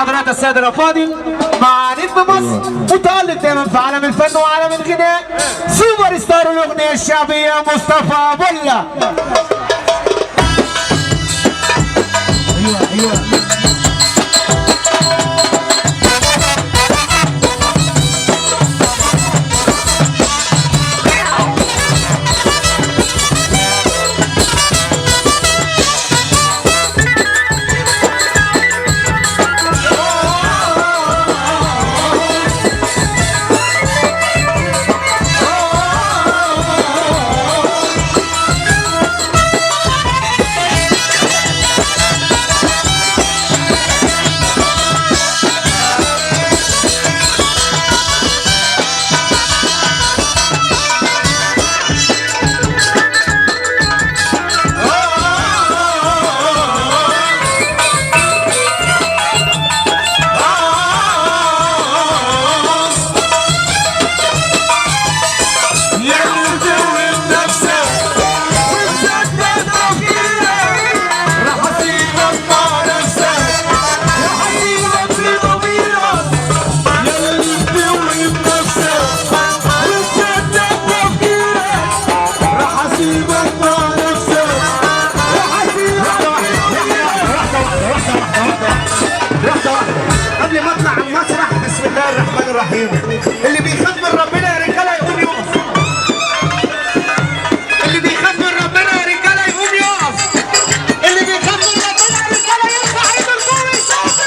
حضرات السادة الافاضل مع نجم مصر متالق دايما في عالم الفن وعالم الغناء، سوبر ستار الاغنية الشعبية مصطفى بولا. ايوه ايوه. قبل ما اطلع على المسرح، بسم الله الرحمن الرحيم، اللي بيخاف من ربنا يا رجاله يقوم يقف. اللي بيخاف من ربنا يا رجاله يقوم يقف. اللي بيخاف من ربنا يا رجاله يرفع ايده لفوق ويصوت.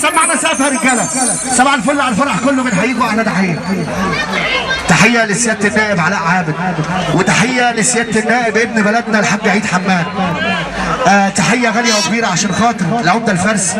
سمعنا سقف يا رجاله. صباح الفل على الفرح كله، بنحييكم احلى تحية. تحية لسياده النائب علاء عابد، وتحية لسياده النائب ابن بلدنا الحاج عيد حماد. تحية غالية وكبيره عشان خاطر العمدة الفارسي.